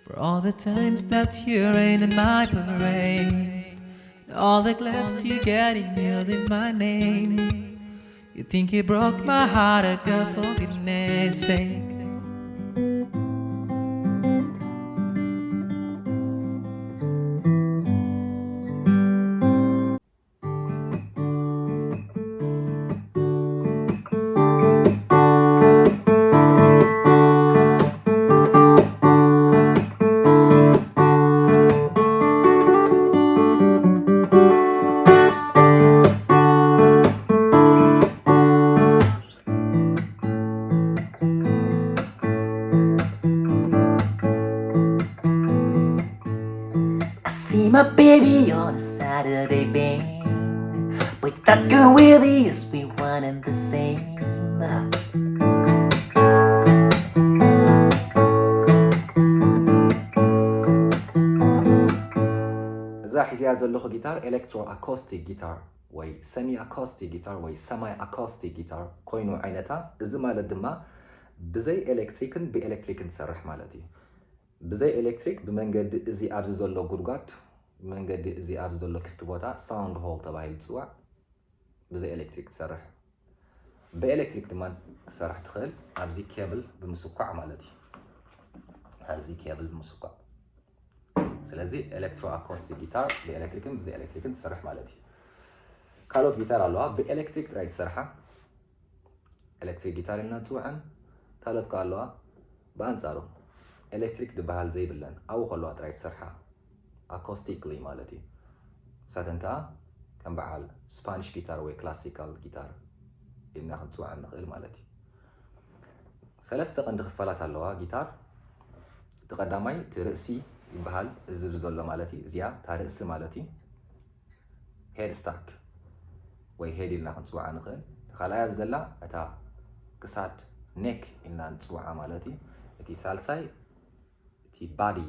For all the times that you rain in my parade, all the claps you get in yielding my name. You think you broke my heart, I got forgiveness sake. I see my baby on a Saturday band. With that girl with the is we one and the same. እዛ ሒዝያ ዘለኹ ጊታር ኤሌክትሮ ኣኮስቲክ ጊታር ወይ ሰሚ ኣኮስቲክ ጊታር ወይ ሰማይ ኣኮስቲክ ጊታር ኮይኑ ዓይነታ፣ እዚ ማለት ድማ ብዘይ ኤሌክትሪክን ብኤሌክትሪክን ትሰርሕ ማለት እዩ። ብዘይ ኤሌክትሪክ ብመንገዲ እዚ ኣብዚ ዘሎ ጉድጓድ፣ ብመንገዲ እዚ ኣብዚ ዘሎ ክፍቲ ቦታ ሳውንድ ሆል ተባሂሉ ዝፅዋዕ፣ ብዘይ ኤሌክትሪክ ትሰርሕ። ብኤሌክትሪክ ድማ ክሰርሕ ትኽእል ኣብዚ ኬብል ብምስኳዕ ማለት እዩ። ኣብዚ ኬብል ብምስኳዕ። ስለዚ ኤሌክትሮ ኣኮስቲክ ጊታር ብኤሌክትሪክን ብዘይ ኤሌክትሪክን ትሰርሕ ማለት እዩ። ካልኦት ጊታር ኣለዋ ብኤሌክትሪክ ጥራይ ትሰርሓ፣ ኤሌክትሪክ ጊታር ኢልና ንፅውዐን። ካልኦት ከ ኣለዋ ብኣንፃሩ ኤሌክትሪክ ዝበሃል ዘይብለን ኣብኡ ከለዋ ጥራይ ትሰርሓ፣ ኣኮስቲክሊ ማለት እዩ። ንሳተን ከዓ ከም በዓል ስፓኒሽ ጊታር ወይ ክላሲካል ጊታር ኢልና ክንፅውዐን ንኽእል ማለት እዩ። ሰለስተ ቀንዲ ክፋላት ኣለዋ ጊታር። እቲ ቀዳማይ እቲ ርእሲ ይበሃል፣ እዚ ዘሎ ማለት እዩ። እዚኣ እታ ርእሲ ማለት እዩ። ሄድ ስታክ ወይ ሄድ ኢልና ክንፅውዓ ንኽእል። እቲ ካልኣይ ኣብዚ ዘላ እታ ክሳድ፣ ኔክ ኢልና ንፅውዓ ማለት እዩ። እቲ ሳልሳይ እቲ ባዲ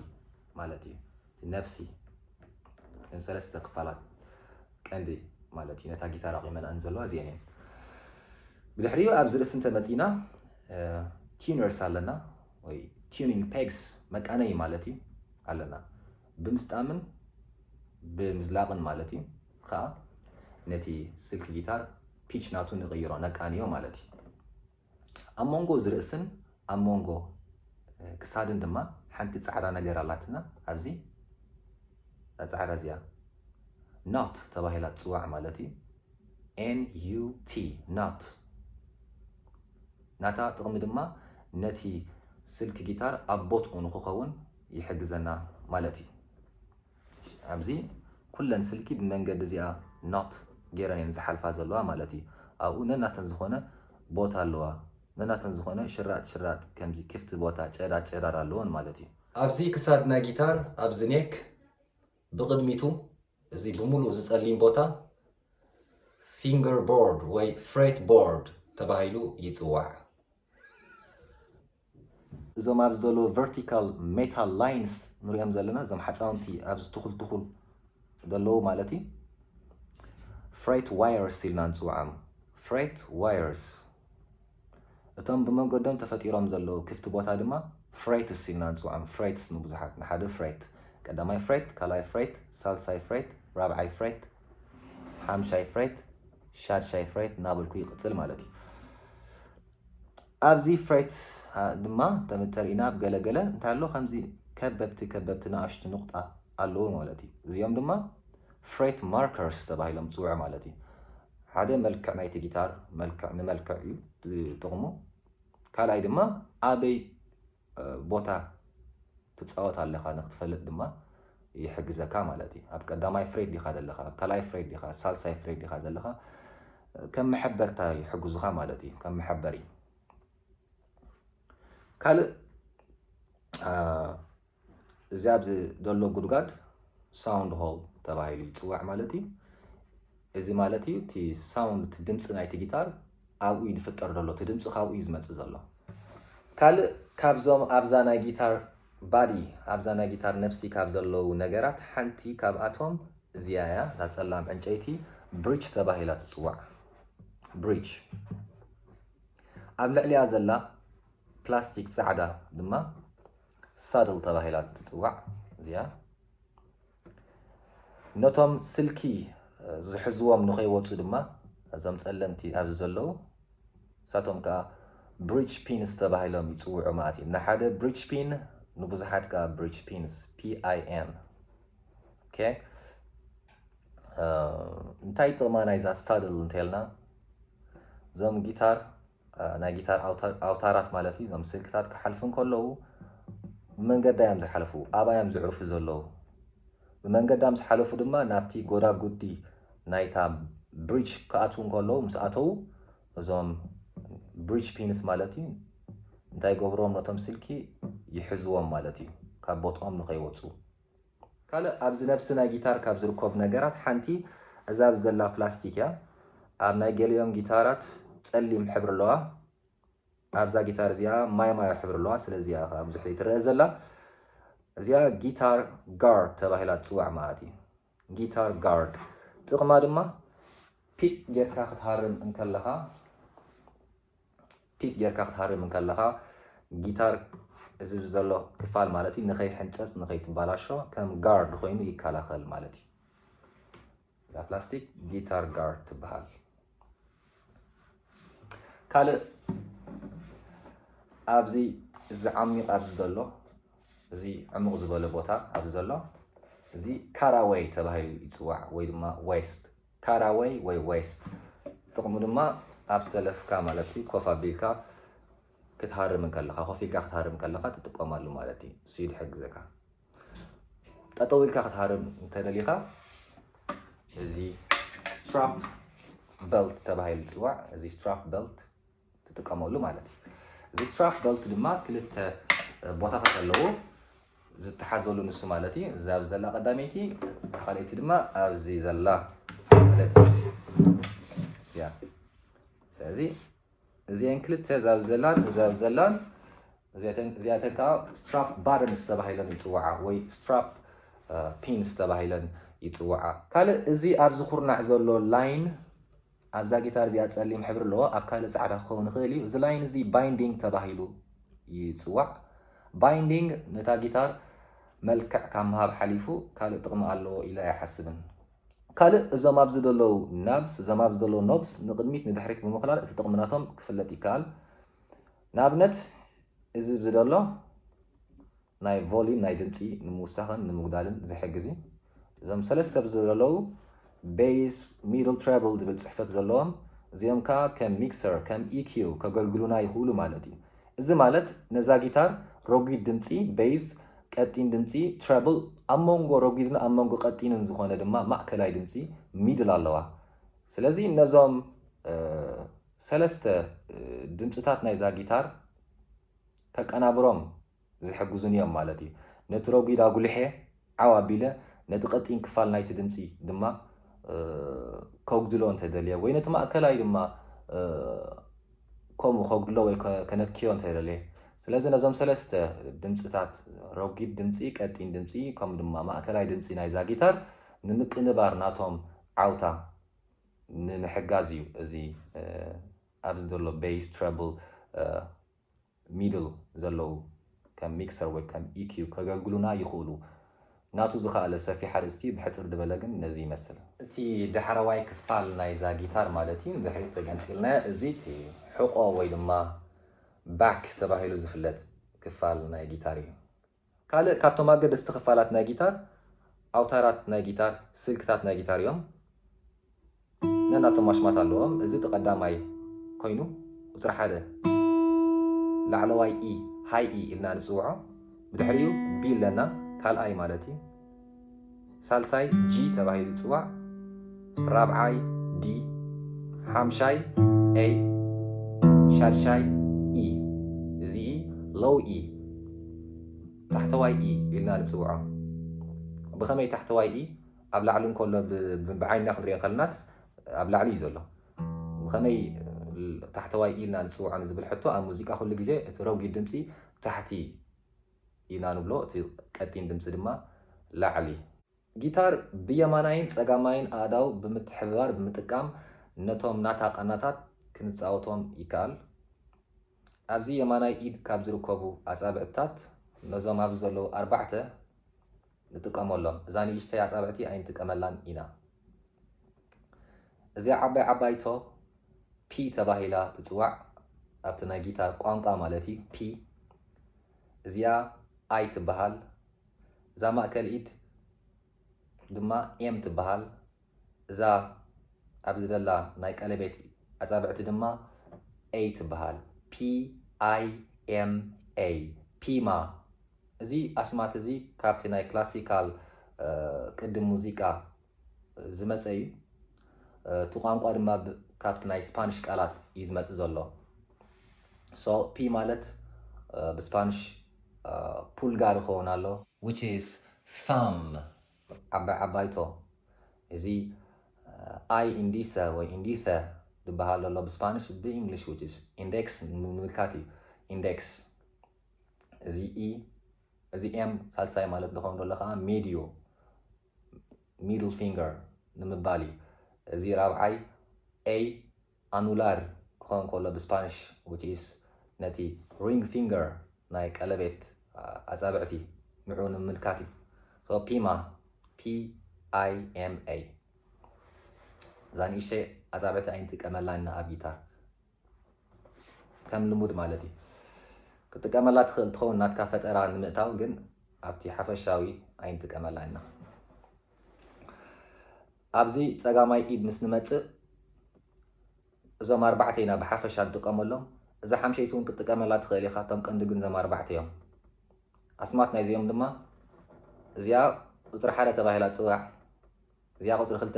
ማለት እዩ፣ እቲ ነብሲ። እተን ሰለስተ ክፋላት ቀንዲ ማለት እዩ። ነታ ጊታር ኣቑመንኣን ዘለዋ እዚአን እየን። ብድሕሪኡ ኣብዚ ርእሲ እንተመፂና ቲዩነርስ ኣለና ወይ ቲዩኒንግ ፔግስ፣ መቃነዪ ማለት እዩ፣ ኣለና። ብምስጣምን ብምዝላቕን ማለት እዩ። ከዓ ነቲ ስልኪ ጊታር ፒች ናቱ ንቕይሮ፣ ነቃንዮ ማለት እዩ። ኣብ መንጎ እዚ ርእስን ኣብ መንጎ ክሳድን ድማ ሓንቲ ፃዕዳ ነገር ኣላትና። ኣብዚ እዛ ፃዕዳ እዚኣ ኖት ተባሂላ ትፅዋዕ ማለት እዩ። ኤን ዩ ቲ፣ ኖት። ናታ ጥቕሚ ድማ ነቲ ስልኪ ጊታር ኣብ ቦትኡ ንክኸውን ይሕግዘና ማለት እዩ። ኣብዚ ኩለን ስልኪ ብመንገዲ እዚኣ ኖት ገይረን እየን ዝሓልፋ ዘለዋ ማለት እዩ። ኣብኡ ነናተን ዝኾነ ቦታ ኣለዋ፣ ነናተን ዝኾነ ሽራጥ ሽራጥ፣ ከምዚ ክፍቲ ቦታ፣ ጨዳድ ጨዳድ ኣለወን ማለት እዩ። ኣብዚ ክሳድ ናይ ጊታር ኣብዚ ኔክ ብቕድሚቱ እዚ ብምሉእ ዝጸሊም ቦታ ፊንገር ቦርድ ወይ ፍሬት ቦርድ ተባሂሉ ይጽዋዕ። እዞም ኣብዚ ዘለዉ ቨርቲካል ሜታል ላይንስ ንሪኦም ዘለና፣ እዞም ሓፃውንቲ ኣብዚ ትኹል ትኹል ዘለዉ ማለት እዩ፣ ፍሬት ዋየርስ ኢልና ንፅውዖም። ፍሬት ዋየርስ እቶም ብመንገዶም ተፈጢሮም ዘለዉ ክፍቲ ቦታ ድማ ፍሬትስ ኢልና ንፅውዖም። ፍሬትስ ንብዙሓት፣ ንሓደ ፍሬት፣ ቀዳማይ ፍሬት፣ ካልኣይ ፍሬት፣ ሳልሳይ ፍሬት፣ ራብዓይ ፍሬት፣ ሓምሻይ ፍሬት፣ ሻድሻይ ፍሬት እናበልኩ ይቕፅል ማለት እዩ። ኣብዚ ፍሬት ድማ ተመተሪእና ኣብ ገለገለ እንታይ ኣሎ፣ ከምዚ ከበብቲ ከበብቲ ንኣሽቱ ንቑጣ ኣለዉ ማለት እዩ። እዚኦም ድማ ፍሬት ማርከርስ ተባሂሎም ዝፅውዑ ማለት እዩ። ሓደ መልክዕ ናይቲ ጊታር፣ መልክዕ ንመልክዕ እዩ ጥቕሙ። ካልኣይ ድማ ኣበይ ቦታ ትፃወት ኣለኻ ንክትፈልጥ ድማ ይሕግዘካ ማለት እዩ። ኣብ ቀዳማይ ፍሬት ዲኻ ዘለኻ፣ ኣብ ካልኣይ ፍሬት ዲኻ፣ ሳልሳይ ፍሬት ዲኻ ዘለኻ፣ ከም መሐበርታ ይሕግዙኻ ማለት እዩ። ከም መሐበሪ ካልእ እዚ ኣብዚ ዘሎ ጉድጓድ ሳውንድ ሆል ተባሂሉ ይፅዋዕ ማለት እዩ። እዚ ማለት እዩ እቲ ሳውንድ፣ እቲ ድምፂ ናይቲ ጊታር ኣብኡ እዩ ዝፍጠር ዘሎ፣ እቲ ድምፂ ካብኡ እዩ ዝመፅእ ዘሎ። ካልእ ካብዞም ኣብዛ ናይ ጊታር ባዲ፣ ኣብዛ ናይ ጊታር ነፍሲ ካብ ዘለዉ ነገራት ሓንቲ ካብኣቶም እዚኣ እያ። እዛ ጸላም ዕንጨይቲ ብሪጅ ተባሂላ ትጽዋዕ። ብሪጅ ኣብ ልዕሊኣ ዘላ ፕላስቲክ ጻዕዳ ድማ ሳድል ተባሂላ ትጽዋዕ። እዚኣ ነቶም ስልኪ ዝሕዝዎም ንኸይወጹ ድማ እዞም ጸለምቲ ኣብዚ ዘለዉ ንሳቶም ከዓ ብሪጅ ፒንስ ተባሂሎም ይፅውዑ ማለት እዩ። ንሓደ ብሪጅ ፒን ንብዙሓት ከዓ ብሪጅ ፒንስ፣ ፒ ኣይ ኤን። ኦኬ፣ እንታይ ጥቕማ ናይዛ ሳድል እንተልና እዞም ጊታር ናይ ጊታር ኣውታራት ማለት እዩ። እዞም ስልክታት ክሓልፉ እንከለዉ ብመንገዳ እዮም ዝሓልፉ፣ ኣብኣ እዮም ዝዕርፉ ዘለዉ። ብመንገዳ ምስ ሓለፉ ድማ ናብቲ ጎዳጉዲ ናይታ ብሪጅ ክኣትዉ እንከለዉ ምስ ኣተዉ እዞም ብሪጅ ፒንስ ማለት እዩ እንታይ ይገብርዎም ነቶም ስልኪ ይሕዝዎም ማለት እዩ ካብ ቦትኦም ንኸይወፁ። ካልእ ኣብዚ ነብሲ ናይ ጊታር ካብ ዝርከቡ ነገራት ሓንቲ እዛ ኣብዚ ዘላ ፕላስቲክ እያ። ኣብ ናይ ገሊኦም ጊታራት ጸሊም ሕብሪ ኣለዋ። ኣብዛ ጊታር እዚኣ ማይ ማዮ ሕብሪ ኣለዋ። ስለዚ እያ ከዓ ብዙሕ ዘይትረአ ዘላ። እዚኣ ጊታር ጋርድ ተባሂላ ትፅዋዕ ማለት እዩ። ጊታር ጋርድ ጥቕማ ድማ ፒክ ጌርካ ክትሃርም እንከለኻ ፒክ ጌርካ ክትሃርም እንከለኻ ጊታር እዚ ዘሎ ክፋል ማለት እዩ ንኸይሕንፀፅ ንኸይትባላሾ ከም ጋርድ ኮይኑ ይከላኸል ማለት እዩ። እዛ ፕላስቲክ ጊታር ጋርድ ትበሃል። ካልእ ኣብዚ እዚ ዓሚቕ ኣብዚ ዘሎ እዚ ዕሙቕ ዝበለ ቦታ ኣብዚ ዘሎ እዚ ካራወይ ተባሂሉ ይፅዋዕ ወይ ድማ ዌስት ካራወይ ወይ ዌስት ጥቕሙ ድማ ኣብ ሰለፍካ ማለት እዩ ኮፍ ኣቢልካ ክትሃርም እንከለኻ ኮፍ ኢልካ ክትሃርም እንከለኻ ትጥቀመሉ ማለት እዩ። እሱ እዩ ዝሕግዘካ። ጠጠው ኢልካ ክትሃርም እንተደሊኻ እዚ ስትራፕ በልት ተባሂሉ ዝፅዋዕ እዚ ስትራፕ በልት ትጥቀመሉ ማለት እዩ። እዚ ስትራፕ በልት ድማ ክልተ ቦታታት ኣለዎ ዝተሓዘሉ ንሱ ማለት እዩ። እዛ ኣብዚ ዘላ ቀዳመይቲ፣ ካልኣይቲ ድማ ኣብዚ ዘላ ማለት እዩ። ያ ስለዚ እዚአን ክልተ እዛ ኣብዚ ዘላን እዛ ኣብዚ ዘላን እዚኣተን እዚኣተን ከዓ ስትራፕ ባተንስ ተባሂለን ይፅዋዓ ወይ ስትራፕ ፒንስ ተባሂለን ይፅዋዓ። ካልእ እዚ ኣብዚ ኩርናዕ ዘሎ ላይን ኣብዛ ጊታር እዚኣ ጸሊም ሕብሪ ኣለዎ፣ ኣብ ካልእ ጻዕዳ ክኸውን ይኽእል እዩ። እዚ ላይን እዚ ባይንዲንግ ተባሂሉ ይጽዋዕ። ባይንዲንግ ነታ ጊታር መልክዕ ካብ ምሃብ ሓሊፉ ካልእ ጥቕሚ ኣለዎ ኢለ ኣይሓስብን። ካልእ እዞም ኣብዚ ዘለዉ ናብስ እዞም ኣብዚ ዘለዉ ኖብስ ንቕድሚት ንድሕሪት ብምኽላል እቲ ጥቕሚ ናቶም ክፍለጥ ይከኣል። ንኣብነት እዚ ኣብዚ ዘሎ ናይ ቮሊም ናይ ድምፂ ንምውሳኽን ንምጉዳልን ዝሕግዝ እዩ። እዞም ሰለስተ ኣብዚ ዘለዉ ቤዝ፣ ሚድል፣ ትረብል ዝብል ፅሕፈት ዘለዎም እዚኦም ከዓ ከም ሚክሰር ከም ኢኪዩ ከገልግሉና ይኽእሉ ማለት እዩ። እዚ ማለት ነዛ ጊታር ረጒድ ድምፂ ቤዝ፣ ቀጢን ድምፂ ትረብል፣ ኣብ መንጎ ረጒድን ኣብ መንጎ ቀጢንን ዝኾነ ድማ ማእከላይ ድምፂ ሚድል ኣለዋ። ስለዚ ነዞም ሰለስተ ድምፅታት ናይዛ ጊታር ከቀናብሮም ዝሕግዙን እዮም ማለት እዩ። ነቲ ረጒድ ኣጉሊሐ ዓው ኣቢለ ነቲ ቀጢን ክፋል ናይቲ ድምፂ ድማ ከጉድሎ እንተደልየ ወይ ነቲ ማእከላይ ድማ ከምኡ ከጉድሎ ወይ ከነክዮ እንተደልየ። ስለዚ ነዞም ሰለስተ ድምፅታት ረጒድ ድምፂ፣ ቀጢን ድምፂ ከምኡ ድማ ማእከላይ ድምፂ ናይዛ ጊታር ንምቅንባር ናቶም ዓውታ ንምሕጋዝ እዩ እዚ ኣብዚ ዘሎ ቤዝ፣ ትረብል፣ ሚድል ዘለዉ ከም ሚክሰር ወይ ከም ኢኪዩ ከገልግሉና ይኽእሉ። ናቱ ዝኸኣለ ሰፊሕ ኣርእስቲ ብሕፅር ዝበለ ግን ነዚ ይመስል። እቲ ዳሕረዋይ ክፋል ናይዛ ጊታር ማለት እዩ ንድሕሪት ተገንጢልና እዚ እቲ ሕቖ ወይ ድማ ባክ ተባሂሉ ዝፍለጥ ክፋል ናይ ጊታር እዩ። ካልእ ካብቶም ኣገደስቲ ክፋላት ናይ ጊታር ኣውታራት ናይ ጊታር ስልክታት ናይ ጊታር እዮም። ነናቶም ኣሽማት ኣለዎም። እዚ እቲ ቀዳማይ ኮይኑ ቁፅሪ ሓደ ላዕለዋይ ኢ ሃይ ኢ ኢልና ንፅውዖ። ብድሕሪኡ ቢ ኣለና ካልኣይ ማለት እዩ። ሳልሳይ ጂ ተባሂሉ ይፅዋዕ። ራብዓይ ዲ፣ ሓምሻይ ኤ፣ ሻድሻይ ኢ። እዚ ኢ ሎው ኢ ታሕተዋይ ኢ ኢልና ንፅውዖ። ብኸመይ ታሕተዋይ ኢ ኣብ ላዕሊ እንከሎ ብዓይንና ክንሪኦ ከለናስ ኣብ ላዕሊ እዩ ዘሎ። ብኸመይ ታሕተዋይ ኢልና ንፅውዖ ንዝብል ሕቶ፣ ኣብ ሙዚቃ ኩሉ ግዜ እቲ ረጒድ ድምፂ ታሕቲ ኢና ንብሎ፣ እቲ ቀጢን ድምፂ ድማ ላዕሊ። ጊታር ብየማናይን ጸጋማይን ኣእዳው ብምትሕብባር ብምጥቃም ነቶም ናታ ቃናታት ክንጻወቶም ይከኣል። ኣብዚ የማናይ ኢድ ካብ ዝርከቡ ኣጻብዕትታት ነዞም ኣብዚ ዘለዉ ኣርባዕተ ንጥቀመሎም። እዛ ንእሽተይ ኣጻብዕቲ ኣይንጥቀመላን ኢና። እዚኣ ዓባይ ዓባይቶ ፒ ተባሂላ ትጽዋዕ፣ ኣብቲ ናይ ጊታር ቋንቋ ማለት እዩ። ፒ። እዚኣ ኣይ ትበሃል። እዛ ማእከል ኢድ ድማ ኤም ትበሃል። እዛ ኣብዚ ዘላ ናይ ቀለቤት ኣጻብዕቲ ድማ ኤይ ትበሃል። ፒ ኣይ ኤም ኤይ፣ ፒማ። እዚ ኣስማት እዚ ካብቲ ናይ ክላሲካል፣ እ፣ ቅዲ ሙዚቃ ዝመጸ እዩ። እ፣ እቲ ቋንቋ ድማ ብ-፣ ካብቲ ናይ ስፓኒሽ ቃላት እዩ ዝመጽእ ዘሎ። ሶ ፒ ማለት፣ እ፣ ብስፓኒሽ፣ እ፣ ፑልጋር ይኸውን ኣሎ። Which is thumb። ዓባይ ዓባይቶ። እዚ፣ እ፣ ኣይ ኢንዲሰ ወይ ኢንዲሰ ዝበሃል ዘሎ ብስፓኒሽ፣ ብእንግሊሽ which is ኢንዴክስ ንምምልካት እዩ። ኢንዴክስ። እዚ ኢ፣ እዚ ኤም ሳልሳይ ማለት ዝኸውን ዘሎ ከዓ ሜድዮ፣ ሚድል ፊንገር ንምባል እዩ። እዚ ራብዓይ ኤይ ኣኑላር ክኸውን ከሎ ብስፓኒሽ which is ነቲ ሪንግ ፊንገር ናይ ቀለቤት፣ አ፣ ኣጻብዕቲ ንዑ ንምምልካት እዩ። ሶ ፒማ፣ ፒ ኣይ ኤም ኤይ። እዛ ንእሽተይ ኣጻብዕቲ ኣይንጥቀመላን ኢና ኣብ ጊታር። ከም ልሙድ ማለት እዩ። ክትጥቀመላ ትኽእል ትኸውን ናትካ ፈጠራ ንምእታው፣ ግን ኣብቲ ሓፈሻዊ ኣይንጥቀመላን ኢና። ኣብዚ ጸጋማይ ኢድ ምስ ንመጽእ፣ እዞም ኣርባዕተ ኢና ብሓፈሻ ንጥቀመሎም። እዛ ሓምሸይቲ እውን ክትጥቀመላ ትኽእል ኢኻ፣ እቶም ቀንዲ ግን እዞም ኣርባዕተ እዮም። ኣስማት ናይዚኦም ድማ፣ እዚኣ ቁጽሪ ሓደ ተባሂላ ትጽዋዕ፣ እዚኣ ቁጽሪ ክልተ፣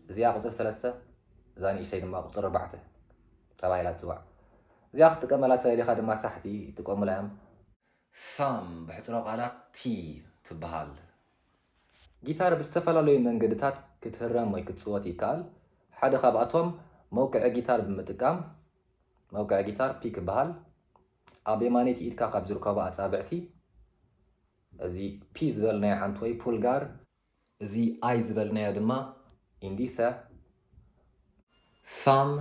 እዚኣ ቁጽሪ ሰለስተ፣ እዛ ንእሽተይ ድማ ቁጽሪ ኣርባዕተ ተባሂላ ትጽዋዕ። እዚኣ ክትጥቀመላ ትኽእል ኢኻ ድማ ሳሕቲ ይጥቀሙላ እዮም። ሳም ብሕጽሮ ቃላት ቲ ትበሃል። ጊታር ብዝተፈላለዩ መንገድታት ክትህረም ወይ ክትጽወት ይከኣል። ሓደ ካብኣቶም መውቅዒ ጊታር ብምጥቃም፣ መውቅዒ ጊታር ፒክ ይበሃል። ኣብ የማነይቲ ኢድካ ካብ ዝርከቡ ኣጻብዕቲ፣ እዚ ፒ ዝበልናዮ ዓንት ወይ ፑልጋር፣ እዚ ኣይ ዝበልናዮ ድማ ኢንዲሰ፣ ሳም፣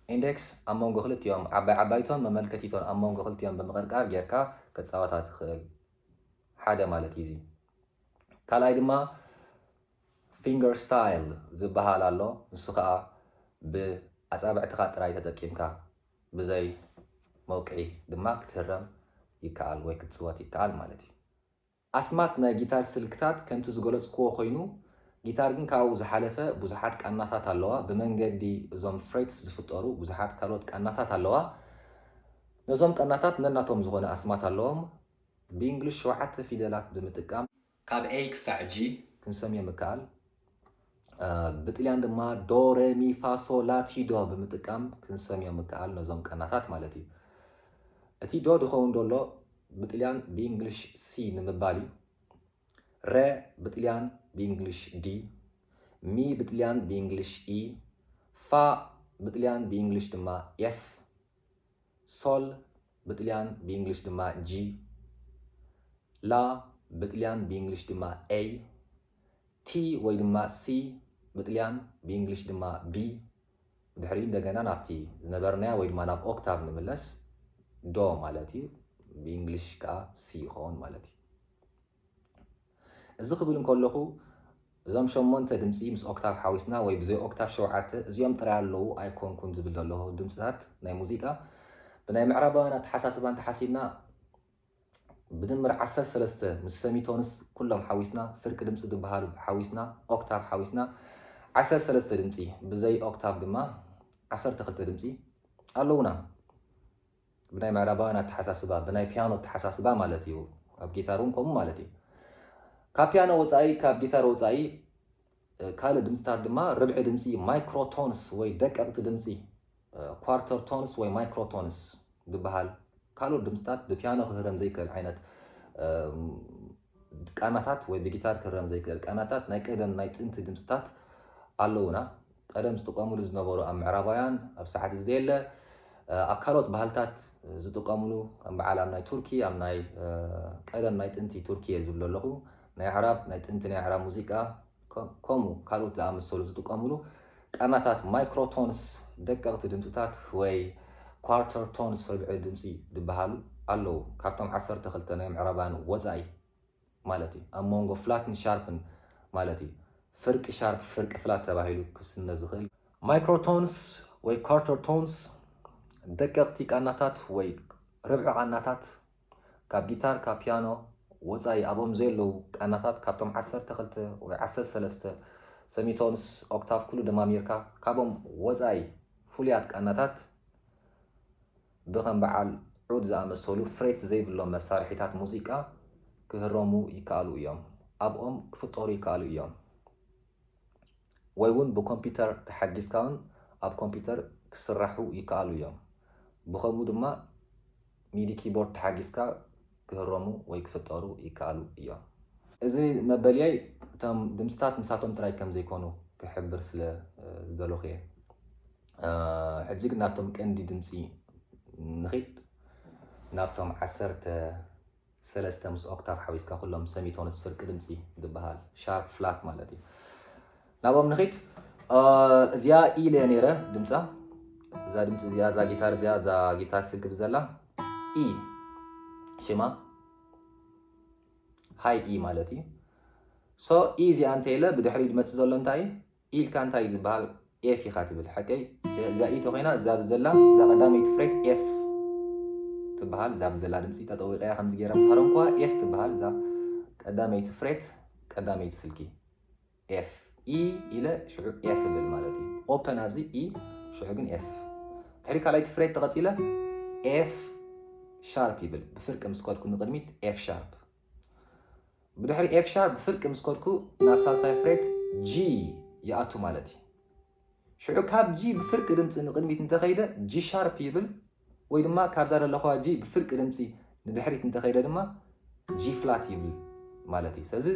ኢንዴክስ ኣብ መንጎ ክልቲኦም ዓባይ ዓባይቶን መመልከቲቶን ኣብ መንጎ ክልቲኦም ብምቕርቃር ጌርካ ክትጻወታ ትኽእል። ሓደ ማለት እዩ እዚ። ካልኣይ ድማ ፊንገር ስታይል ዝበሃል ኣሎ። ንሱ ኸኣ ብኣጻብዕትኻ ጥራይ ተጠቂምካ ብዘይ መውቅዒ ድማ ክትህረም ይከኣል ወይ ክትጽወት ይከኣል ማለት እዩ። ኣስማት ናይ ጊታር ስልክታት ከምቲ ዝገለጽክዎ ኮይኑ፣ ጊታር ግን ካብኡ ዝሓለፈ ብዙሓት ቃናታት ኣለዋ። ብመንገዲ እዞም ፍሬትስ ዝፍጠሩ ብዙሓት ካልኦት ቃናታት ኣለዋ። ነዞም ቃናታት ነናቶም ዝኾነ ኣስማት ኣለዎም። ብእንግሊሽ ሸውዓተ ፊደላት ብምጥቃም ካብ ኤ ክሳዕ ጂ ክንሰምዮም ይከኣል። እ፣ ብጥልያን ድማ ዶ፣ ሬ፣ ሚ፣ ፋ፣ ሶ፣ ላ፣ ቲ፣ ዶ ብምጥቃም ክንሰምዮም ይከኣል፣ ነዞም ቃናታት ማለት እዩ። እቲ ዶ ዝኸውን ዘሎ ብጥልያን ብእንግሊሽ ሲ ንምባል እዩ። ሬ ብጥልያን ብእንግሊሽ ዲ፣ ሚ ብጥልያን ብእንግሊሽ ኢ፣ ፋ ብጥልያን ብእንግሊሽ ድማ ኤፍ፣ ሶል ብጥልያን ብእንግሊሽ ድማ ጂ፣ ላ ብጥልያን ብእንግሊሽ ድማ ኤይ፣ ቲ ወይ ድማ ሲ ብጥልያን ብእንግሊሽ ድማ ቢ። ድሕሪኡ እንደገና ናብቲ ዝነበርናዮ ወይ ድማ ናብ ኦክታቭ ንምለስ፣ ዶ ማለት እዩ። ብእንግሊሽ ከዓ ሲ ይኸውን ማለት እዩ። እዚ ክብል እንከለኹ፣ እዞም ሸሞንተ ድምፂ ምስ ኦክታቭ ሓዊስና ወይ ብዘይ ኦክታቭ ሸውዓተ፣ እዚኦም ጥራይ ኣለዉ ኣይኮንኩን ዝብል ዘለኹ ድምፅታት ናይ ሙዚቃ፣ ብናይ ምዕራባውያን ኣተሓሳስባ እንተሓሲብና፣ ብድምር ዓሰርተ ሰለስተ ምስ ሰሚቶንስ ኩሎም ሓዊስና፣ ፍርቂ ድምፂ ዝበሃሉ ሓዊስና፣ ኦክታቭ ሓዊስና፣ ዓሰርተ ሰለስተ ድምፂ፣ ብዘይ ኦክታቭ ድማ ዓሰርተ ክልተ ድምፂ ኣለዉና። ብናይ ምዕራባውያን ኣተሓሳስባ፣ ብናይ ፒያኖ ኣተሓሳስባ ማለት እዩ። ኣብ ጊታር እውን ከምኡ ማለት እዩ። ካብ ፒያኖ ወፃኢ፣ ካብ ጊታር ወፃኢ፣ እ፣ ካልእ ድምፅታት ድማ ርብዒ ድምፂ፣ ማይክሮቶንስ ወይ ደቀቕቲ ድምፂ፣ እ፣ ኳርተር ቶንስ ወይ ማይክሮቶንስ ዝበሃል ካልኦት ድምፅታት ብፒያኖ ክህረም ዘይክእል ዓይነት፣ እ፣ ቃናታት ወይ ብጊታር ክህረም ዘይክእል ቃናታት ናይ ቀደም ናይ ጥንቲ ድምፅታት ኣለዉና። ቀደም ዝጥቀምሉ ዝነበሩ ኣብ ምዕራባውያን ኣብ ሰዓት እዚ የለ ኣብ ካልኦት ባህልታት ዝጥቀምሉ ከም በዓል ኣብ ናይ ቱርኪ ኣብ ናይ ቀደም ናይ ጥንቲ ቱርኪ እየ ዝብሎ ኣለኹ። ናይ ኣዕራብ ናይ ጥንቲ ናይ ኣዕራብ ሙዚቃ ከምኡ ካልኦት ዝኣመሰሉ ዝጥቀምሉ ቃናታት ማይክሮቶንስ ደቀቕቲ ድምፅታት ወይ ኳርተር ቶንስ ርብዒ ድምፂ ዝበሃሉ ኣለዉ። ካብቶም ዓሰርተ ክልተ ናይ ምዕራባውያን ወፃኢ ማለት እዩ። ኣብ መንጎ ፍላትን ሻርፕን ማለት እዩ። ፍርቂ ሻርፕ ፍርቂ ፍላት ተባሂሉ ክስነ ዝኽእል። ማይክሮቶንስ ወይ ኳርተር ቶንስ ደቀቕቲ ቃናታት ወይ ርብዒ ቃናታት ካብ ጊታር ካብ ፒያኖ ወፃኢ ኣብኦም ዘለዉ ቃናታት ካብቶም ዓሰርተ ክልተ ወይ ዓሰርተ ሰለስተ ሰሚቶንስ ኦክታቭ ኩሉ ደማሚርካ ካብኦም ወፃኢ ፍሉያት ቃናታት ብኸም በዓል ዑድ ዝኣመሰሉ ፍሬት ዘይብሎም መሳርሒታት ሙዚቃ ክህረሙ ይከኣሉ እዮም። ኣብኦም ክፍጠሩ ይከኣሉ እዮም። ወይ እውን ብኮምፒውተር ተሓጊዝካ እውን ኣብ ኮምፒውተር ክስራሑ ይከኣሉ እዮም። ብኸምኡ ድማ ሚዲ ኪቦርድ ተሓጊዝካ ክህረሙ ወይ ክፍጠሩ ይከኣሉ እዮም። እዚ መበልያይ እቶም ድምፅታት ንሳቶም ጥራይ ከም ዘይኮኑ ክሕብር ስለ ዝደለኹ እየ። ሕጂ ግን ናብቶም ቀንዲ ድምፂ ንኺድ ናብቶም ዓሰርተ ሰለስተ ምስ ኦክታቭ ሓዊስካ ኩሎም ሰሚቶንስ ፍርቂ ድምፂ ዝበሃል ሻርፕ ፍላት ማለት እዩ። ናብኦም ንኺድ። እዚኣ ኢለ ነይረ ድምፃ እዛ ድምፂ እዚኣ እዛ ጊታር እዚኣ እዛ ጊታር ስግብ ዘላ ኢ ሽማ ሃይ ኢ ማለት እዩ። ሶ ኢ እዚኣ እንተ ኢለ ብድሕሪ ድመፅእ ዘሎ እንታይ ኢልካ እንታይ ዝበሃል ኤፍ ኢኻ ትብል ሓቀይ። እዛ ኢ ተኮይና እዛ ብዘላ እዛ ቀዳመይቲ ፍሬት ኤፍ ትበሃል። እዛ ብዘላ ድምፂ ተጠዊቀያ ከምዚ ገይረ ምስ ሃረምኩዋ ኤፍ ትበሃል። እዛ ቀዳመይቲ ፍሬት ቀዳመይቲ ስልኪ ኤፍ ኢ ኢለ ሽዑ ኤፍ ብል ማለት እዩ። ኦፐን ኣብዚ ኢ ሽዑ ግን ኤፍ ድሕሪ ካልኣይቲ ፍሬት ተቐፂለ ኤፍ ሻርፕ ይብል። ብፍርቂ ምስ ከድኩ ንቅድሚት ኤፍ ሻርፕ ብድሕሪ ኤፍ ሻርፕ ብፍርቂ ምስ ከድኩ ናብ ሳልሳይ ፍሬት ጂ ይኣቱ ማለት እዩ። ሽዑ ካብ ጂ ብፍርቂ ድምፂ ንቅድሚት እንተኸይደ ጂ ሻርፕ ይብል ወይ ድማ ካብዛ ዘለኹዋ ጂ ብፍርቂ ድምፂ ንድሕሪት እንተኸይደ ድማ ጂ ፍላት ይብል ማለት እዩ። ስለዚ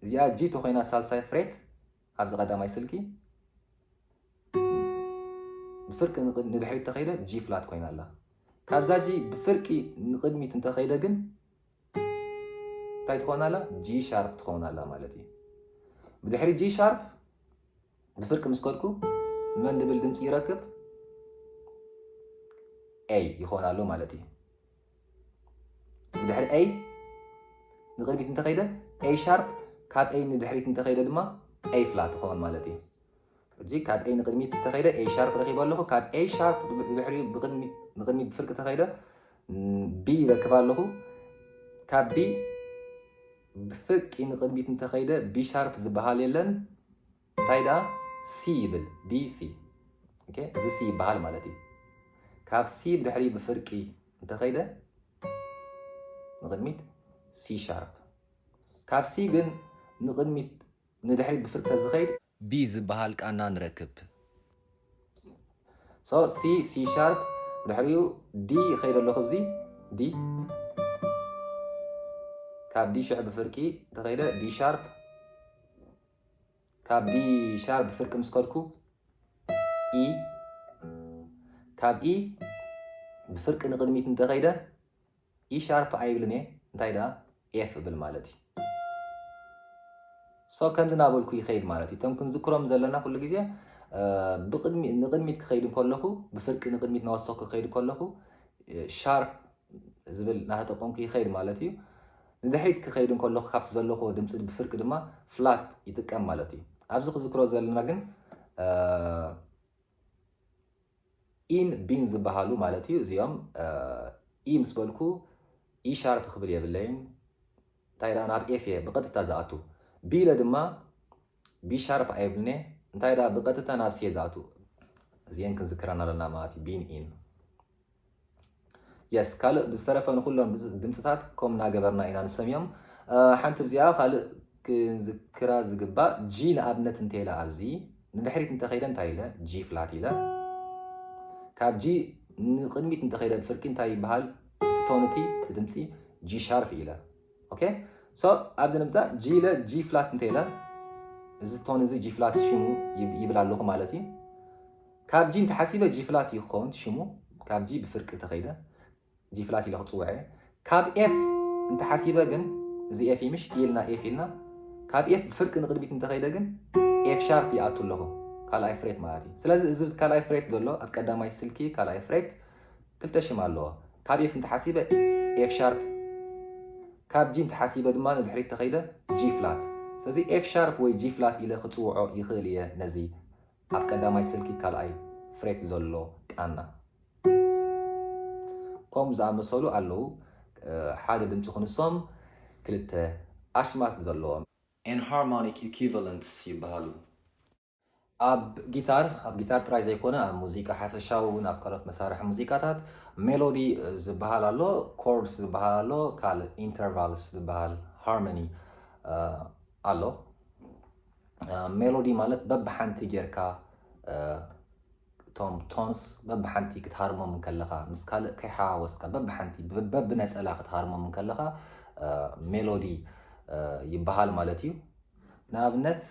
እዚኣ ጂ ተኮይና ሳልሳይ ፍሬት ኣብዚ ቀዳማይ ስልኪ ብፍርቂ ንድሕሪት ተኸይደ ጂ ፍላት ኮይና ኣላ። ካብዛ ጂ ብፍርቂ ንቅድሚት እንተኸይደ ግን እንታይ ትኾን ኣላ? ጂ ሻርፕ ትኸውን ኣላ ማለት እዩ። ብድሕሪ ጂ ሻርፕ ብፍርቂ ምስ ከድኩ መን ድብል ድምፂ ይረክብ? ኤይ ይኾን ኣሎ ማለት እዩ። ብድሕሪ ኤይ ንቅድሚት እንተኸይደ ኤይ ሻርፕ፣ ካብ ኤይ ንድሕሪት እንተኸይደ ድማ ኤይ ፍላት ይኸውን ማለት እዩ። ሕጂ ካብ ኤይ ንቅድሚት እንተኸይደ ኤይ ሻርፕ ረኺበ ኣለኹ። ካብ ኤይ ሻርፕ ብድሕሪ ንቅድሚት ብፍርቂ ተኸይደ ቢ ይረክብ ኣለኹ። ካብ ቢ ብፍርቂ ንቅድሚት እንተኸይደ ቢ ሻርፕ ዝበሃል የለን። እንታይ ደኣ ሲ ይብል። ቢ ሲ እዚ ሲ ይበሃል ማለት እዩ። ካብ ሲ ብድሕሪ ብፍርቂ እንተኸይደ ንቅድሚት ሲ ሻርፕ። ካብ ሲ ግን ንቅድሚት ንድሕሪት ብፍርቂ ተዝኸይድ ቢ ዝበሃል ቃና ንረክብ። ሲ ሲ ሻርፕ ድሕሪኡ ዲ ይኸይድ ኣለኹ። እዚ ዲ ካብ ዲ ሽዕ ብፍርቂ ተኸይደ ዲ ሻርፕ ካብ ዲ ሻርፕ ብፍርቂ ምስ ከድኩ ኢ ካብ ኢ ብፍርቂ ንቅድሚት እንተኸይደ ኢ ሻርፕ ኣይብልን እየ። እንታይ ደኣ ኤፍ እብል ማለት እዩ። ሶ ከምዚ እናበልኩ ይኸይድ ማለት እዩ። እቶም ክንዝክሮም ዘለና ኩሉ ግዜ ንቅድሚት ክኸይድ እንከለኹ ብፍርቂ ንቅድሚት እናወሰኩ ክኸይድ ከለኹ ሻርፕ ዝብል እናተጠቀምኩ ይኸይድ ማለት እዩ። ንድሕሪት ክኸይድ እንከለኹ ካብቲ ዘለኹ ድምፂ ብፍርቂ ድማ ፍላት ይጥቀም ማለት እዩ። ኣብዚ ክዝክሮ ዘለና ግን ኢን ቢን ዝበሃሉ ማለት እዩ። እዚኦም ኢ ምስ በልኩ ኢ ሻርፕ ክብል የብለይን። እንታይ ደኣ ናብ ኤፍ እየ ብቐጥታ ዝኣቱ። ቢ ኢለ ድማ ቢ ሻርፕ ኣይብልኔ። እንታይ ደኣ ብቐጥታ ናብ ሲ እየ ዝኣቱ። እዚአን ክንዝክረን ኣለና ማለት እዩ። ቢን ኢን የስ ካልእ ብዝተረፈ ንኩሎም ድምፅታት ከም እናገበርና ኢና ንሰምዮም። ሓንቲ ብዚኣ ካልእ ክንዝክራ ዝግባእ ጂ ንኣብነት እንተኢለ ኣብዚ ንድሕሪት እንተኸይደ እንታይ ኢለ ጂ ፍላት ኢለ ካብ ጂ ንቅድሚት እንተኸይደ ብፍርቂ እንታይ ይበሃል? እቲ ቶን እቲ እቲ ድምፂ ጂ ሻርፕ ኢለ ኦኬ ሶ ኣብዚ ንምፃእ ጂ ኢለ ጂ ፍላት እንተኢለ እዚ ቶን እዚ ጂ ፍላት ሽሙ ይብል ኣለኹ ማለት እዩ። ካብ ጂ እንተሓሲበ ጂ ፍላት እዩ ክኸውን ሽሙ። ካብ ጂ ብፍርቂ እንተኸይደ ጂ ፍላት ኢለ ክፅውዐ እየ። ካብ ኤፍ እንተሓሲበ ግን፣ እዚ ኤፍ ምሽ ኢልና ኤፍ ኢልና፣ ካብ ኤፍ ብፍርቂ ንቕድሚት እንተኸይደ ግን ኤፍ ሻርፕ ይኣቱ ኣለኹ፣ ካልኣይ ፍሬት ማለት እዩ። ስለዚ እዚ ካልኣይ ፍሬት ዘሎ ኣብ ቀዳማይ ስልኪ ካልኣይ ፍሬት ክልተ ሽም ኣለዎ። ካብ ኤፍ እንተሓሲበ ኤፍ ሻርፕ፣ ካብ ጂ እንተሓሲበ ድማ ንድሕሪት ተኸይደ ጂ ፍላት። ስለዚ ኤፍ ሻርፕ ወይ ጂ ፍላት ኢለ ክፅውዖ ይኽእል እየ ነዚ ኣብ ቀዳማይ ስልኪ ካልኣይ ፍሬት ዘሎ ቃና። ከምኡ ዝኣመሰሉ ኣለዉ። ሓደ ድምፂ ክንሶም ክልተ ኣሽማት ዘለዎም enharmonic equivalents ይበሃሉ። ኣብ ጊታር ኣብ ጊታር ጥራይ ዘይኮነ ኣብ ሙዚቃ ሓፈሻዊ እውን ኣብ ካልኦት መሳርሒ ሙዚቃታት ሜሎዲ ዝበሃል ኣሎ፣ ኮርድስ ዝበሃል ኣሎ፣ ካልእ ኢንተርቫልስ ዝበሃል ሃርሞኒ ኣሎ። ሜሎዲ ማለት በብሓንቲ ጌርካ እቶም ቶንስ በብሓንቲ ክትሃርሞም እንከለኻ ምስ ካልእ ከይሓዋወስካ በብሓንቲ በብነፀላ ክትሃርሞም እንከለኻ ሜሎዲ ይበሃል ማለት እዩ። ንኣብነት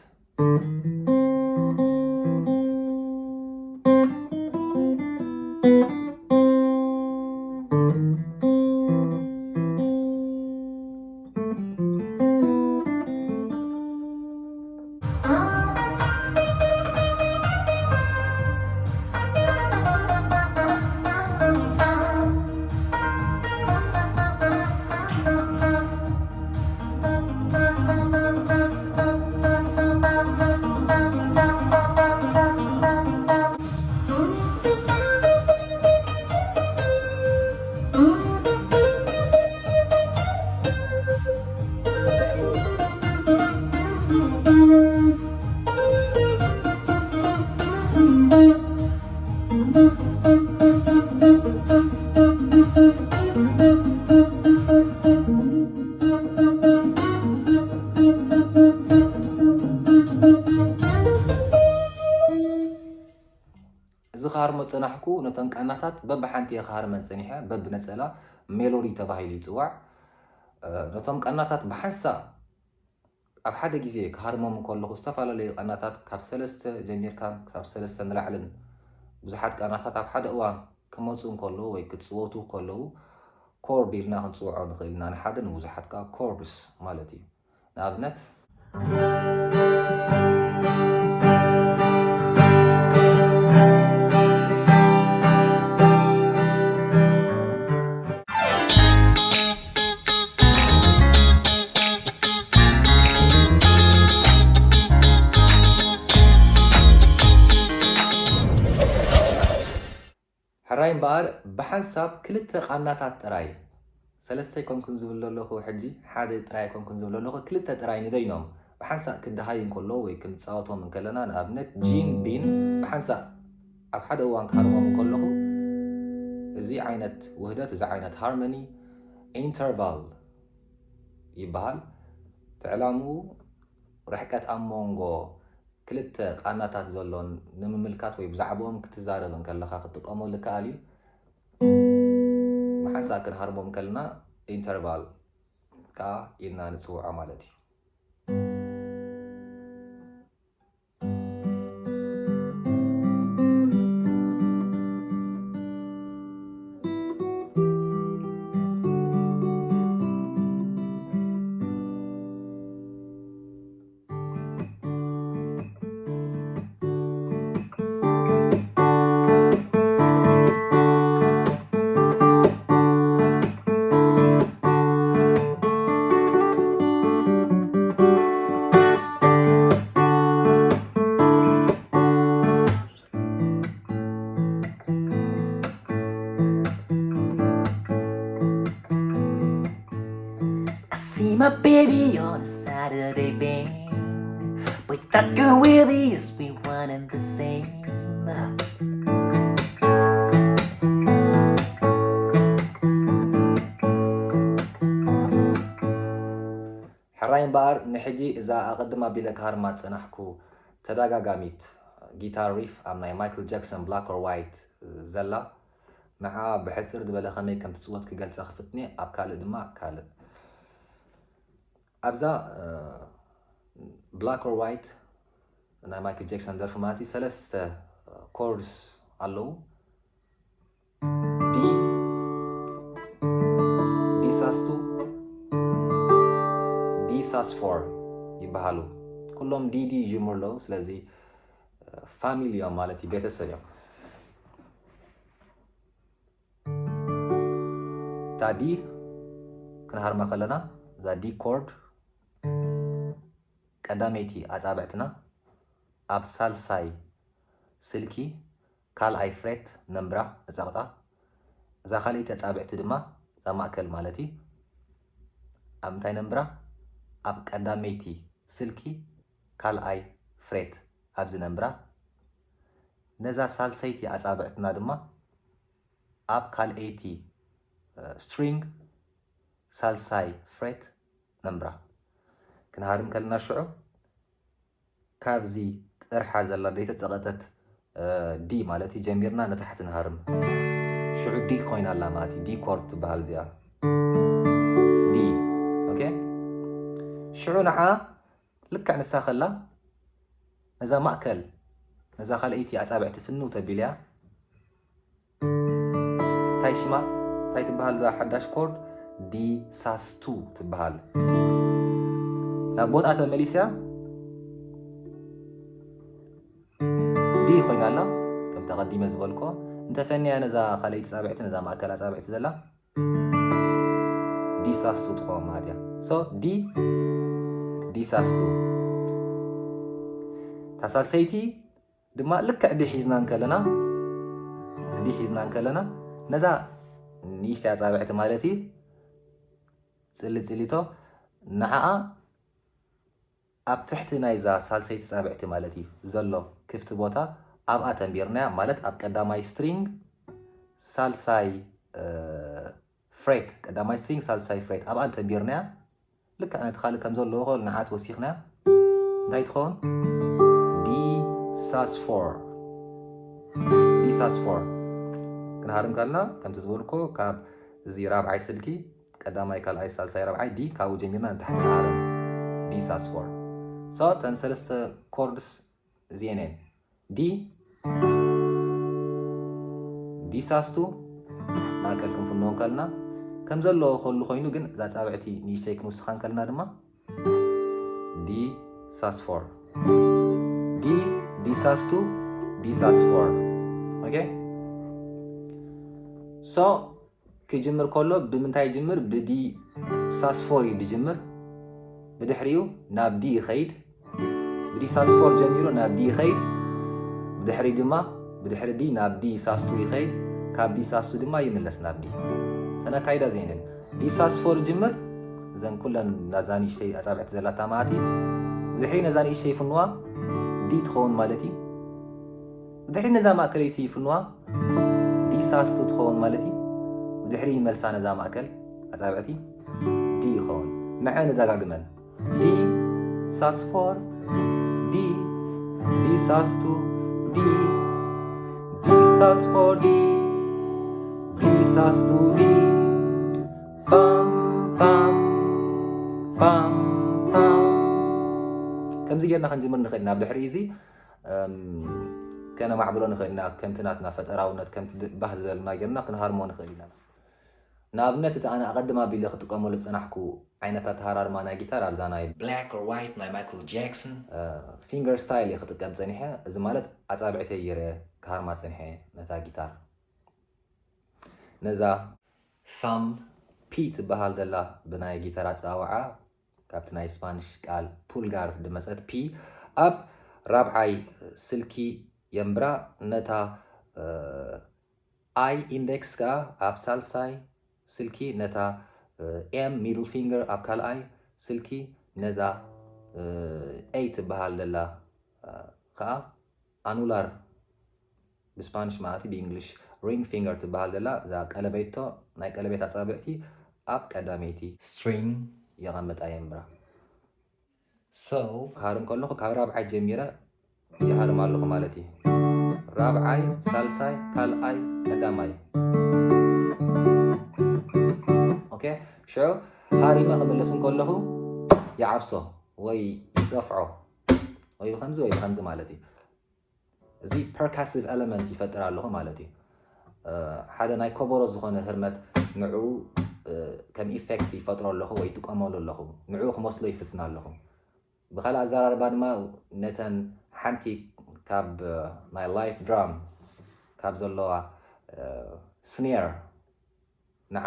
እዚ ክሃርሞ ዝጸናሕኩ ነቶም ቃናታት በብሓንቲ እየ ክሃርመን ጸኒሐ፣ በብነጸላ ሜሎዲ ተባሂሉ ይጽዋዕ። ነቶም ቃናታት ብሓንሳእ ኣብ ሓደ ግዜ ክሃርሞም እንከለኹ ዝተፈላለዩ ቃናታት ካብ ሰለስተ ጀሚርካ ክሳብ ሰለስተ ንላዕልን ብዙሓት ቃናታት ኣብ ሓደ እዋን ክመጹ እንከለዉ ወይ ክጽወቱ ከለዉ ኮርድ ኢልና ክንጽውዖ ንኽእል ኢና፣ ንሓደ ንብዙሓት ከኣ ኮርድስ ማለት እዩ። ንኣብነት ሕራይ እምበኣር ብሓንሳብ ክልተ ቃናታት ጥራይ፣ ሰለስተ ኣይኮንኩን ዝብል ዘለኹ ሕጂ፣ ሓደ ጥራይ ኣይኮንኩን ዝብል ዘለኹ፣ ክልተ ጥራይ ንበይኖም ብሓንሳእ ክደሃዩ እንከለዉ ወይ ክንጻወቶም እንከለና፣ ንኣብነት ጂን ቢን ብሓንሳእ ኣብ ሓደ እዋን ክሃርሞም እንከለኹ፣ እዚ ዓይነት ውህደት፣ እዚ ዓይነት ሃርሞኒ ኢንተርቫል ይበሃል። እቲ ዕላምኡ ርሕቀት ኣብ መንጎ ክልተ ቃናታት ዘሎን ንምምልካት ወይ ብዛዕባኦም ክትዛረብ እንከለኻ ክትጥቀመሉ ይከኣል እዩ። ብሓንሳእ ክንሃርሞም ከለና ኢንተርቫል ከኣ ኢልና ንጽውዖ ማለት እዩ። I see my baby on a Saturday, babe. With that girl with the is we one and the same. ሕራይ እምበኣር ንሕጂ እዛ ኣቐድም ኣቢለ ክሃርማ ዝጸናሕኩ ተደጋጋሚት ጊታር ሪፍ ኣብ ናይ ማይክል ጃክሰን ብላክ ኦር ዋይት ዘላ፣ ንዓ ብሕጽር ዝበለ ከመይ ከም ትጽወት ክገልጸ ክፍትኔ፣ ኣብ ካልእ ድማ ካልእ። ኣብዛ ብላክ ኦር ዋይት ናይ ማይክል ጃክሰን ደርፊ ማለት እዩ፣ ሰለስተ ኮርድስ ኣለዉ። ዲ፣ ዲ ሳስ ቱ፣ ዲ ሳስ ፎር ይበሃሉ። ኩሎም ዲ ዲ ይጅምሩ ኣለዉ። ስለዚ ፋሚሊ እዮም ማለት እዩ፣ ቤተሰብ እዮም። እታ ዲ ክንሃርማ ከለና፣ እዛ ዲ ኮርድ ቀዳመይቲ ኣጻብዕትና ኣብ ሳልሳይ ስልኪ ካልኣይ ፍሬት ነንብራ ንጸቕጣ። እዛ ካልኣይቲ ኣጻብዕቲ ድማ እዛ ማእከል ማለት እዩ። ኣብ ምንታይ ነንብራ? ኣብ ቀዳመይቲ ስልኪ ካልኣይ ፍሬት ኣብዚ ነንብራ። ነዛ ሳልሰይቲ ኣጻብዕትና ድማ ኣብ ካልኣይቲ ስትሪንግ ሳልሳይ ፍሬት ነንብራ። ክንሃርም ከለና ሽዑ ካብዚ ጥርሓ ዘላ ዘይተጸቐጠት ዲ ማለት እዩ ጀሚርና ንታሕቲ ንሃርም። ሽዑ ዲ ኮይና ኣላ ማለት እዩ። ዲ ኮርድ ትበሃል እዚኣ። ዲ። ኦኬ። ሽዑ ንዓ ልክዕ ንሳ ከላ ነዛ ማእከል ነዛ ካልኣይቲ ኣጻብዕቲ ፍንው ተቢልያ እንታይ ሽማ እንታይ ትበሃል እዛ ሓዳሽ ኮርድ? ዲ ሳስ ቱ ትበሃል። ናብ ቦታ ተመሊስያ ዲ ኮይና ኣላ። ከምቲ ኣቐዲመ ዝበልኮ እንተፈንያ ነዛ ካልኣይቲ ጻብዕቲ ነዛ ማእከል ኣጻብዕቲ ዘላ ዲ ሳስ ቱ ትኸውን ማለት እያ። ሶ ዲ ዲ ሳስ ቱ ታሳሰይቲ ድማ ልክዕ ዲ ሒዝና እንከለና ዲ ሒዝና እንከለና ነዛ ንእሽተይ ኣጻብዕቲ ማለት እዩ ጽሊ ጽሊቶ ንዓኣ ኣብ ትሕቲ ናይዛ ሳልሰይቲ ጻብዕቲ ማለት እዩ ዘሎ ክፍቲ ቦታ ኣብኣ ተንቢርናያ ማለት ኣብ ቀዳማይ ስትሪንግ ሳልሳይ ፍሬት ቀዳማይ ስትሪንግ ሳልሳይ ፍሬት ኣብኣ ተንቢርናያ ልክዕ ነቲ ካልእ ከም ዘለዎ ንዓት ወሲኽና እንታይ ትኸውን ዲ ሳስ ፎር ዲ ሳስ ፎር ክንሃርም ካልና ከምቲ ዝበልኮ ካብ እዚ ራብዓይ ስልኪ ቀዳማይ ካልኣይ ሳልሳይ ራብዓይ ዲ ካብኡ ጀሚርና ንታሕቲ ንሃርም ዲ ሳስ ፎር ሶ ተን ሰለስተ ኮርድስ እዚኤን እየን ዲ ዲ ሳስቱ ማእከል ክንፍንዎ እንከልና ከም ዘለዎ ከሉ ኮይኑ ግን እዛ ጻብዕቲ ንእሽተይ ክንውስኻ እንከልና ድማ ዲ ሳስ ፎር ዲ ዲ ሳስቱ ዲ ሳስ ፎር ኦኬ ሶ ክጅምር ከሎ ብምንታይ ይጅምር? ብዲ ሳስፎር እዩ ዝጅምር። ብድሕሪኡ ናብ ዲ ይኸይድ። ብዲ ሳስፎር ጀሚሩ ናብ ዲ ይኸይድ። ብድሕሪ ድማ ብድሕሪ ዲ ናብ ዲ ሳስቱ ይኸይድ። ካብ ዲ ሳስቱ ድማ ይምለስ ናብ ዲ። ሰነ ኣካይዳ ዘይንን ዲ ሳስፎር ይጅምር። እዘን ኩለን ናዛ ንእሽተይ ኣጻብዕቲ ዘላታ ማእቲ ብድሕሪ ነዛ ንእሽተይ ፍንዋ ዲ ትኸውን ማለት እዩ። ብድሕሪ ነዛ ማእከለይቲ ፍንዋ ዲ ሳስቱ ትኸውን ማለት እዩ። ብድሕሪ መልሳ ነዛ ማእከል ኣጻብዕቲ ዲ ይኸውን። ንዐ ንደጋግመን ዲ ሳስፎር ዲ ዲ ሳስቱ ዲ ዲ ሳስፎር ዲ ዲ ሳስቱ ዲ ፓም ፓም ፓም ፓም ከምዚ ጌርና ክንጅምር ንኽእል ኢና። ብድሕሪ እዚ ከነማዕብሎ ንኽእል ኢና። ከምቲ ናትና ፈጠራውነት ከምቲ ባህ ዝበለና ጌርና ክንሃርሞ ንኽእል ኢና። ንኣብነት እቲ ኣነ ኣቐድም ኣቢለ ክጥቀመሉ ዝጸናሕኩ ዓይነት ኣተሃራርማ ናይ ጊታር ኣብዛ ናይ Black or White ናይ ማይክል ጃክሰን ፊንገር ስታይል እየ ክጥቀም ጸኒሐ። እዚ ማለት ኣጻብዕተይ ገይረ ክሃርማ ጸኒሐ ነታ ጊታር። ነዛ thumb ፒ ትበሃል ዘላ ብናይ ጊታር ኣጸዋውዓ ካብቲ ናይ ስፓኒሽ ቃል ፑልጋር ዝመጸት ፒ ኣብ ራብዓይ ስልኪ የንብራ ነታ ኣይ ኢንደክስ ከኣ ኣብ ሳልሳይ ስልኪ ነታ ኤም ሚድል ፊንገር ኣብ ካልኣይ ስልኪ ነዛ ኤይ ትበሃል ዘላ ከኣ ኣኑላር ብስፓኒሽ ማለት ብእንግሊሽ ሪንግ ፊንገር ትበሃል ዘላ እዛ ቀለበይቶ ናይ ቀለቤት ኣጻብዕቲ ኣብ ቀዳመይቲ ስትሪንግ የቐምጣ የንብራ። So ክሃርም ከለኹ ካብ ራብዓይ ጀሚረ ይሃርም ኣለኹ ማለት እዩ። ራብዓይ፣ ሳልሳይ፣ ካልኣይ፣ ቀዳማይ። ኦኬ፣ ሽዑ ሃሪመ ክምልስ እንከለኹ ይዓብሶ ወይ ይጸፍዖ ወይ ብከምዚ ወይ ብከምዚ ማለት እዩ። እዚ percussive element ይፈጥር ኣለኹ ማለት እዩ። ሓደ ናይ ከበሮ ዝኾነ ህርመት ንዕኡ ከም effect ይፈጥሮ ኣለኹ ወይ ይጥቀመሉ ኣለኹ። ንዕኡ ክመስሎ ይፍትን ኣለኹ። ብኻልእ ኣዘራርባ ድማ ነተን ሓንቲ ካብ ናይ live drum ካብ ዘለዋ snare ንዓ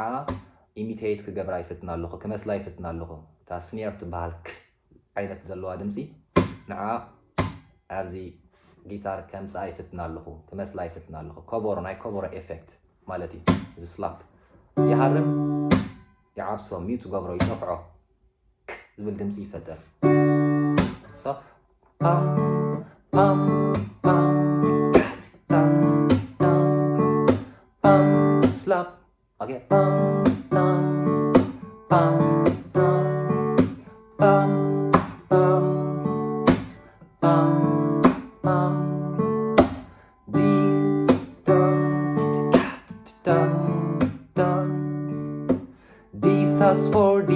imitate ክገብራ ይፍትን ኣለኹ፣ ክመስላ ይፍትን ኣለኹ። እታ snare ትበሃል ክ ዓይነት ዘለዋ ድምፂ ንዓ ኣብዚ ጊታር ከምፅኣ ይፍትን ኣለኹ፣ ክመስላ ይፍትን ኣለኹ። ከበሮ፣ ናይ ከበሮ effect ማለት እዩ። እዚ slap ይሃርም፣ ይዓብሶ፣ mute ገብሮ፣ ይጠፍዖ፣ ክ ዝብል ድምፂ ይፈጥር። So ፓም ፓም ፓም ፓም ፓም ፓም slap okay ፓም ፓም ፓም ፓም ፓም ፓም ፓም ፓም ዲ ዳን ዳን ዳን This is for D.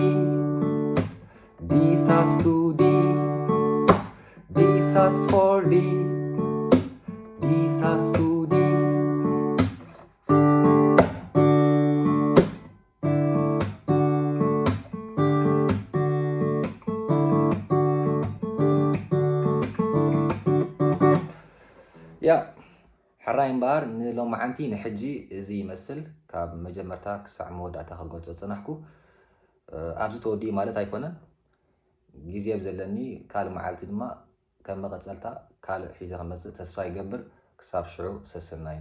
This is to D. This is for D. This is to D. ያ ሕራይ እምበኣር ንሎማዓንቲ ንሕጂ እዚ ይመስል። ካብ መጀመርታ ክሳዕ መወዳእታ ክገልጾ ዝጸናሕኩ ኣብዚ ተወዲኡ ማለት ኣይኮነን። ግዜ ኣብ ዘለኒ ካልእ መዓልቲ ድማ ከም መቐጸልታ ካልእ ሒዘ ክመጽእ ተስፋ ይገብር። ክሳብ ሽዑ ሰሰናዩ።